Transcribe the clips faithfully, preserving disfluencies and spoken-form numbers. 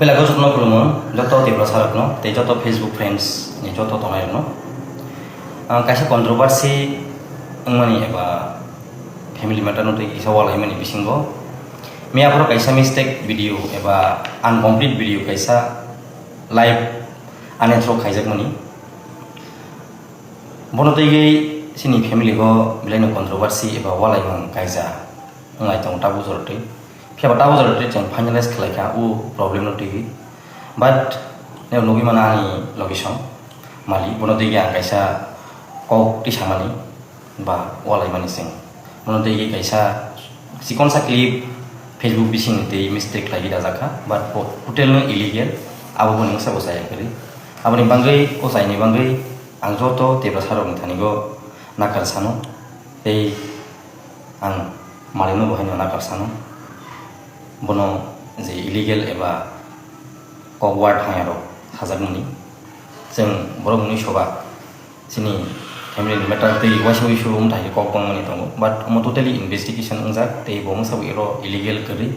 Pelago jotono khulumo, joto Tiprasa rokno, tei joto Facebook friends ni joto tongnai rokno. Ah, kaisa controversy wngmani eba family matter no tei kisa walaimani bisingo. Miya phoro kaisa mistake video eba incomplete video kaisa live ani through khaijakmani. Bono tei sini family go belai no controversy eba walaimung kaisa. Wnglai tongo tabuk jora twi. Phiya ba tabuk jora twi chwng finalize khlai kha o problem no twi. But neo nugwi mano ani location mali, bono twi ang kaisa kok twi samani ba walaimani chwng. Bono twi kaisa chikonsa clip Facebook bising twi mistake khlai dajak kha, but bo total no illegal, abo boni wngsa bo chaya kwrwi. Aboni bangwi o chaini bangwi ang joto Tiprasa rokni thani go nakar sano tei ang malino bo haino nakar sano. Bono je illegal eba kok word hamya rok sajakmani. Chwng borok ni soba chini family ni matter tei waisa waisa wng thai kok bangmani tongo, but omo totally investigation wngjak tei bo wngsa bo ero illegal kwrwi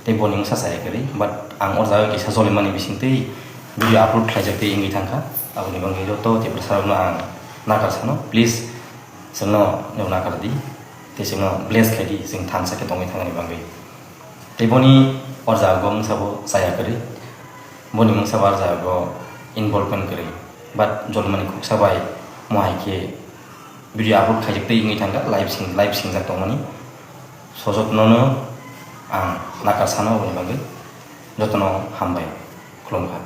tei boni wngsa chaya kwrwi, but ang o jaga kisa jolimani bising twi video upload khlaijak tei wngwi thangkha. Aboni bagwi joto Tiprasa rokno ang nakar sano, please chwngno neo nakar di tei chwngno bless khai di, chwng thansa khe tongwi thangani bagwi. Tei boni o jaga o mungsa bo chaya kwrwi, boni mungsa bo o jaga o involvement kwrwi, but jolimani khuksa bai mo hai khe video upload khaijak tei wngwi thangkha, live sing, live singjak tongmani. So jotono no ang nakar sano aboni bagwi, jotono hambai, khulumkha.